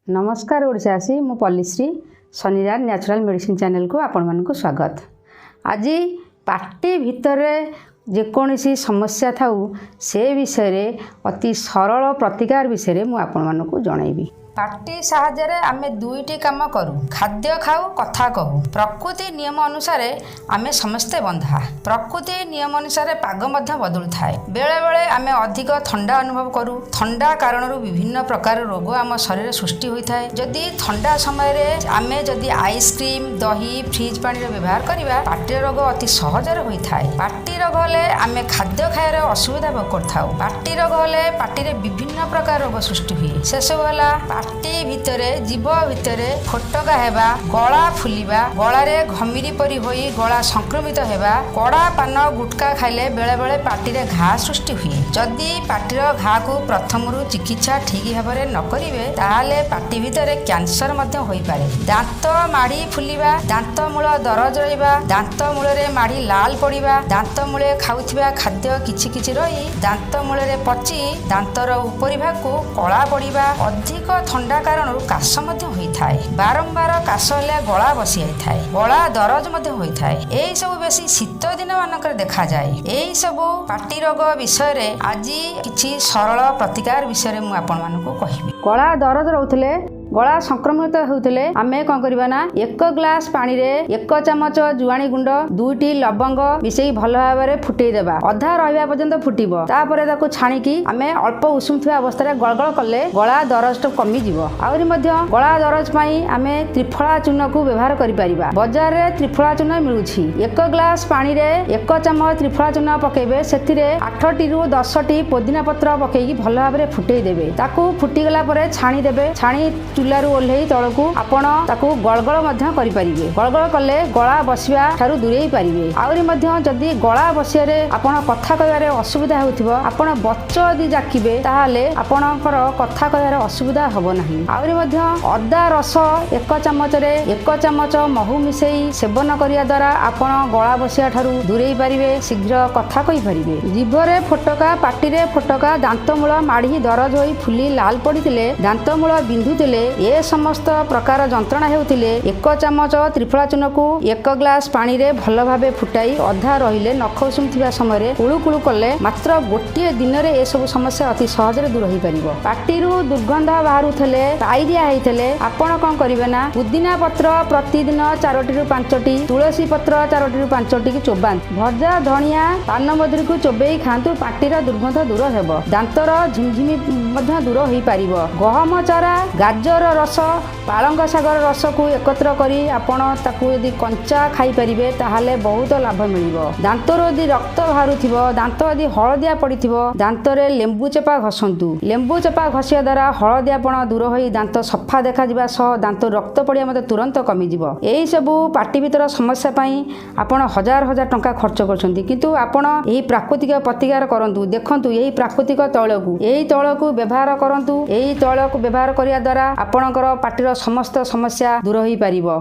ନମସ୍କାର ଓଡ଼ିଶାବାସୀ, ମୁଁ ପଲ୍ଲୀଶ୍ରୀ। ଶନିରାଜ ନ୍ୟାଚୁରାଲ୍ ମେଡ଼ିସିନ୍ ଚ୍ୟାନେଲକୁ ଆପଣମାନଙ୍କୁ ସ୍ୱାଗତ। ଆଜି ପାଟି ଭିତରେ ଯେକୌଣସି ସମସ୍ୟା ଥାଉ, ସେ ବିଷୟରେ ଅତି ସରଳ ପ୍ରତିକାର ବିଷୟରେ ମୁଁ ଆପଣମାନଙ୍କୁ ଜଣାଇବି। ପାଟି ସାହାଯ୍ୟରେ ଆମେ ଦୁଇଟି କାମ କରୁ: ଖାଦ୍ୟ ଖାଉ, କଥା କହୁ। ପ୍ରକୃତି ନିୟମ ଅନୁସାରେ ଆମେ ସମସ୍ତେ ବନ୍ଧା। ପ୍ରକୃତି ନିୟମ ଅନୁସାରେ ପାଗ ମଧ୍ୟ ବଦଳୁଥାଏ। ବେଳେବେଳେ ଆମେ ଅଧିକ ଥଣ୍ଡା ଅନୁଭବ କରୁ। ଥଣ୍ଡା କାରଣରୁ ବିଭିନ୍ନ ପ୍ରକାର ରୋଗ ଆମ ଶରୀରରେ ସୃଷ୍ଟି ହୋଇଥାଏ। ଯଦି ଥଣ୍ଡା ସମୟରେ ଆମେ ଯଦି ଆଇସ୍କ୍ରିମ୍, ଦହି, ଫ୍ରିଜ୍ ପାଣିର ବ୍ୟବହାର କରିବା, ପାଟିର ରୋଗ ଅତି ସହଜରେ ହୋଇଥାଏ। ପାଟି ରୋଗ ହେଲେ ଆମେ ଖାଦ୍ୟ ଖାଇବାରେ ଅସୁବିଧା ଭୋଗ କରିଥାଉ। ପାଟି ରୋଗ ହେଲେ ପାଟିରେ ବିଭିନ୍ନ ପ୍ରକାର ରୋଗ ସୃଷ୍ଟି ହୁଏ। ସେସବୁ ହେଲା ପାଟି ଭିତରେ, ଜିଭ ଭିତରେ ଫୋଟକା ହେବା, ଗଳା ଫୁଲିବା, ଗଳାରେ ଘମିରି ପରି ହୋଇ ଗଳା ସଂକ୍ରମିତ ହେବା। କଡ଼ା ପାନ, ଗୁଟକା ଖାଇଲେ ବେଳେବେଳେ ପାଟିରେ ଘା ସୃଷ୍ଟି ହୁଏ। ଯଦି ପାଟିର ଘାକୁ ପ୍ରଥମରୁ ଚିକିତ୍ସା ଠିକ୍ ଭାବରେ ନ କରିବେ, ତାହେଲେ ପାଟି ଭିତରେ କ୍ୟାନ୍ସର ମଧ୍ୟ ହୋଇପାରେ। ଦାନ୍ତ ମାଢ଼ି ଫୁଲିବା, ଦାନ୍ତ ମୂଳ ଦରଜ ରହିବା, ଦାନ୍ତ ମୂଳରେ ମାଢ଼ି ଲାଲ ପଡ଼ିବା, ଦାନ୍ତ ମୂଳେ ଖାଉଥିବା ଖାଦ୍ୟ କିଛି କିଛି ରହି ଦାନ୍ତ ମୂଳରେ ପଚି ଦାନ୍ତର ଉପରି ଭାଗକୁ କଳା ପଡ଼ିବା। ଅଧିକ ଥଣ୍ଡା କାରଣରୁ କାଶ ମଧ୍ୟ ହୋଇଥାଏ। ବାରମ୍ବାର କାଶ ହେଲେ ଗଳା ବସି ଯାଇଥାଏ, ଗଳା ଦରଜ ମଧ୍ୟ ହୋଇଥାଏ। ଏହି ସବୁ ବେଶୀ ଶୀତ ଦିନ ମାନଙ୍କରେ ଦେଖାଯାଏ। ଏହି ସବୁ ପାଟି ରୋଗ ବିଷୟରେ ଆଜି କିଛି ସରଳ ପ୍ରତିକାର ବିଷୟରେ ମୁଁ ଆପଣମାନଙ୍କୁ କହିବି। ଗଳା ଦରଜ ରହୁଥିଲେ, ଗଳା ସଂକ୍ରମିତ ହେଉଥିଲେ ଆମେ କ'ଣ କରିବା ନା, 1 ଗ୍ଲାସ ପାଣିରେ 1 ଚାମଚ ଜୁଆଣି ଗୁଣ୍ଡ, 2ଟି ଲବଙ୍ଗ ମିଶେଇ ଭଲ ଭାବରେ ଫୁଟେଇ ଦେବା। ଅଧା ରହିବା ପର୍ଯ୍ୟନ୍ତ ଫୁଟିବ। ତାପରେ ତାକୁ ଛାଣିକି ଆମେ ଅଳ୍ପ ଉଷୁମ ଥିବା ଅବସ୍ଥାରେ ଗଳଗଳ କଲେ ଗଳା ଦରଜ କମିଯିବ। ଆହୁରି ମଧ୍ୟ ଗଳା ଦରଜ ପାଇଁ ଆମେ ତ୍ରିଫଳା ଚୂର୍ଣ୍ଣକୁ ବ୍ୟବହାର କରିପାରିବା। ବଜାରରେ ତ୍ରିଫଳା ଚୂର୍ଣ୍ଣ ମିଳୁଛି। 1 ଗ୍ଲାସ ପାଣିରେ 1 ଚାମଚ ତ୍ରିଫଳା ଚୂର୍ଣ୍ଣ ପକେଇବେ। ସେଥିରେ 8ଟିରୁ 10ଟି ପୋଦିନା ପତ୍ର ପକେଇକି ଭଲ ଭାବରେ ଫୁଟେଇ ଦେବେ। ତାକୁ ଫୁଟିଗଲା ପରେ ଛାଣି ଦେବେ। ଛାଣି ଚୁଲାରୁ ଓହ୍ଲେଇ ତଳକୁ ଆପଣ ତାକୁ ଗଳଗଳ ମଧ୍ୟ କରିପାରିବେ। ଗଳଗଳ କଲେ ଗଳା ବସିବା ଠାରୁ ଦୂରେଇ ପାରିବେ। ଆହୁରି ମଧ୍ୟ ଯଦି ଗଳା ବସିବାରେ ଆପଣ କଥା କହିବାରେ ଅସୁବିଧା ହେଉଥିବ, ଆପଣ ବଚ ଯଦି ଜାକିବେ, ତାହେଲେ ଆପଣଙ୍କର କଥା କହିବାରେ ଅସୁବିଧା ହେବ ନାହିଁ। ଆହୁରି ମଧ୍ୟ ଅଦା ରସ 1 ଚାମଚରେ 1 ଚାମଚ ମହୁ ମିଶେଇ ସେବନ କରିବା ଦ୍ୱାରା ଆପଣ ଗଳା ବସିବା ଠାରୁ ଦୂରେଇ ପାରିବେ, ଶୀଘ୍ର କଥା କହିପାରିବେ। ଜିଭରେ ଫୋଟକା, ପାଟିରେ ଫୋଟକା, ଦାନ୍ତମୂଳ ମାଢ଼ି ଦରଜ ହୋଇ ଫୁଲି ଲାଲ ପଡ଼ିଥିଲେ, ଦାନ୍ତମୂଳ ବିନ୍ଧୁଥିଲେ, ଏ ସମସ୍ତ ପ୍ରକାର ଯନ୍ତ୍ରଣା ହେଉଥିଲେ, 1 ଚାମଚ ତ୍ରିଫଳା ଚୂର୍ଣ୍ଣକୁ 1 ଗ୍ଲାସ ପାଣିରେ ଭଲ ଭାବେ ଫୁଟାଇ ଅଧା ରହିଲେ ନଖ ଉଷୁମ ଥିବା ସମୟରେ କୁଳୁ କୁଳୁ କଲେ ମାତ୍ର ଗୋଟିଏ ଦିନରେ ଏସବୁ ସମସ୍ୟା ଅତି ସହଜରେ ଦୂର ହୋଇପାରିବ। ପାଟିରୁ ଦୁର୍ଗନ୍ଧ ବାହାରୁଥିଲେ, ପାଇରିଆ ହେଇଥିଲେ ଆପଣ କ'ଣ କରିବେ ନା, ପୁଦିନା ପତ୍ର ପ୍ରତିଦିନ 4ଟିରୁ 5ଟି, ତୁଳସୀ ପତ୍ର 4ଟିରୁ 5ଟି ଚୋବାନ୍ତୁ। ଭଜା ଧଣିଆ, ପାନମଧୁରୀକୁ ଚୋବେଇ ଖାଆନ୍ତୁ। ପାଟିର ଦୁର୍ଗନ୍ଧ ଦୂର ହେବ। ଦାନ୍ତର ଝିମଝିମି ମଧ୍ୟ ଦୂର ହୋଇପାରିବ। ଗହମ ଚାରା, ଗାଜର ରସ, ପାଳଙ୍ଗ ଶାଗର ରସକୁ ଏକତ୍ର କରି ଆପଣ ତାକୁ ଯଦି କଞ୍ଚା ଖାଇପାରିବେ, ତାହେଲେ ବହୁତ ଲାଭ ମିଳିବ। ଦାନ୍ତରୁ ଯଦି ରକ୍ତ ବାହାରୁଥିବ, ଦାନ୍ତ ଯଦି ହଳଦିଆ ପଡ଼ିଥିବ, ଦାନ୍ତରେ ଲେମ୍ବୁ ଚେପା ଘଷନ୍ତୁ। ଲେମ୍ବୁ ଚେପା ଘଷିବା ଦ୍ୱାରା ହଳଦିଆପଣ ଦୂର ହୋଇ ଦାନ୍ତ ସଫା ଦେଖାଯିବା ସହ ଦାନ୍ତ ରକ୍ତ ପଡ଼ିବା ମଧ୍ୟ ତୁରନ୍ତ କମିଯିବ। ଏହିସବୁ ପାଟି ଭିତର ସମସ୍ୟା ପାଇଁ ଆପଣ ହଜାର ହଜାର ଟଙ୍କା ଖର୍ଚ୍ଚ କରୁଛନ୍ତି, କିନ୍ତୁ ଆପଣ ଏହି ପ୍ରାକୃତିକ ପ୍ରତିକାର କରନ୍ତୁ। ଦେଖନ୍ତୁ ଏହି ପ୍ରାକୃତିକ ତୈଳକୁ, ଏହି ତୈଳକୁ ବ୍ୟବହାର କରନ୍ତୁ। ଏହି ତୈଳକୁ ବ୍ୟବହାର କରିବା ଦ୍ୱାରା ଆପଣଙ୍କର ପାଟିର ସମସ୍ତ ସମସ୍ୟା ଦୂର ହୋଇପାରିବ।